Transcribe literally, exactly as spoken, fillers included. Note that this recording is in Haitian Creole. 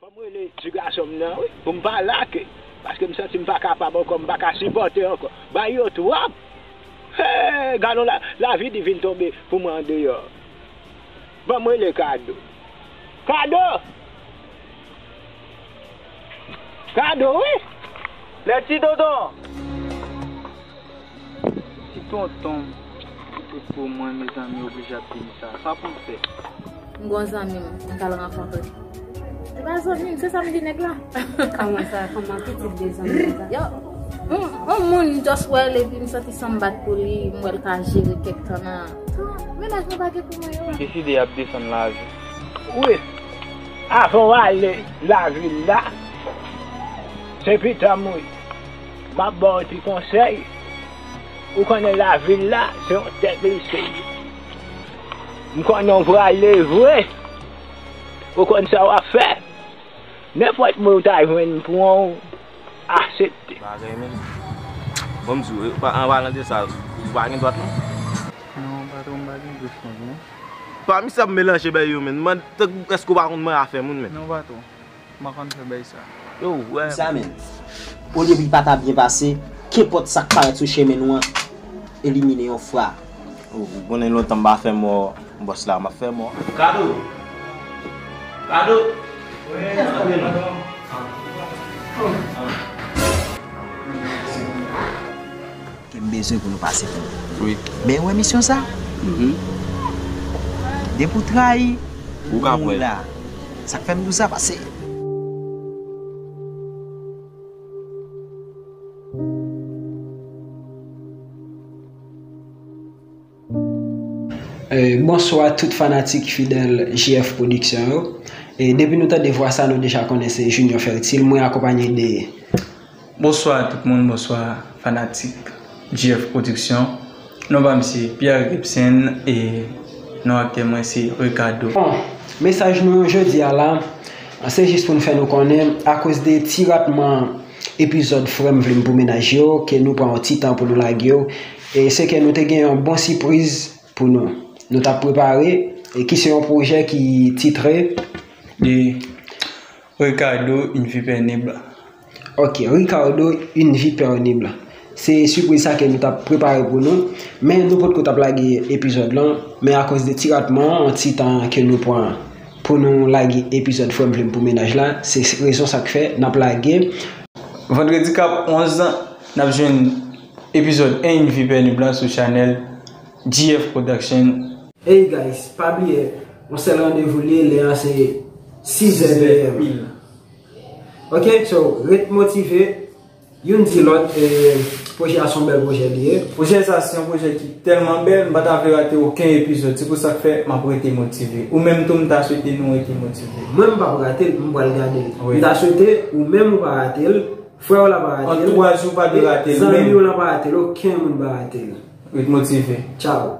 Ban m rele ti gason m nan, wi, pou m pale ak li. Paske m santi m pa kapab ankò, m pa ka sipòte ankò. Bay yo twòp. Hey, gad on la, lavi di vin tonbe pou mwen andeyò. Ban m rele Kado. Kado! Kado, wi! Lè ti tonton! Ti tonton m, ki tout pou mwen, mezanmi, oblije ap di m sa. Sa pou m fè? M gon zanmi m, m t al rankontre. Se pa zanmi m, se sa m di nèg la. Kòman sa? Kòman pitit de zanmi sa? Yo, on, on moun m just wè l epi m santi san m bat pou li, m wè l ka jere kèk tan nan. Mennaj mwen pa gen pou mwen yo. M deside ap desann lavi. Wi, avan w ale lavil la, se pitan m wi. M ap ba w ti konsèy. Ou konnen lavil la, se yon tè glise. M konnen w prale vre. Ou konn sa w ap fè. Nenpòt moun ou ta jwenn pran w, aksepte. Bagay, men. Bon, m di w, pa, an palan de sa, ou pa gen dwat, non? Non, patwon, m pa gen dwat, non. Pami sa ap melanje bay yo, men. Mande, èske w pa konn mwen afè moun, men? Non, patwon. M pa konn fè bay sa. Yo, wè. Sa, men. Olye pou li pa ta byen pase, kenpòt sa k parèt sou chemen nou an, elimine yon fwa. Ou, ou konnen lontan m pa fè mò, bòs la, m ap fè mò. Kado! Kado! Wi, patwon. Ke m bezwen pou nou pase pou nou. Wi. Men wè misyon sa? Mhm. Depi w trayi, ou ka pran la. Sa k fè m di w sa, pase. Eh, bonswa tout fanatik fidèl J F Production yo. E depi nou tande vwa sa, nou deja konnen se Junior Fertile. Mwen akonpanye de Bonswa tout moun, bonswa fanatik J F Production. Non pa m se Pierre Gibson e non aktè mwen se Ricardo. Bon, mesaj nou jodi a la, se jis pou n fè nou konnen, akoz de ti ratman epizòd Frè m vle m pou mennaj yo, ke nou pran yon ti tan pou nou lage yo. E se ke nou te gen yon bon sipriz pou nou. Nou t ap prepare, e ki se yon pwojè ki titre de Ricardo, une vie pénible. Ok, Ricardo, une vie pénible. Se sipriz sa ke nou t ap prepare pou nou, men nou potko t ap lage epizòd lan, men akoz de ti ratman an, an ti tan ke nou pran pou nou lage epizòd Frè m vle m pou mennaj la, se rezon sa k fè n ap lage. Vandredi k ap onz, n ap jwenn epizòd Une vie pénible sou chanèl G F Production. Hey guys, pa bliye, yon sèl randevou li ye, lè a se sizè de M. Ok, so, ret motive, youn di lòt, e, pwojè a se yon bèl pwojè li ye. Pwojè sa se yon pwojè ki tèlman bèl, m pa ta vle rate okenn epizòd, se pou sa k fè m ap rete motive. Ou menm tou, m ta swete nou rete motive. Mwen m p ap rate l, m pral gade l. Wi. M ta swete ou menm ou pa rate l, frè w la pa rate l, antouraj ou pa dwe rate l, zanmi w la pa rate l, okenn moun pa rate l. Ret motive. Tchao.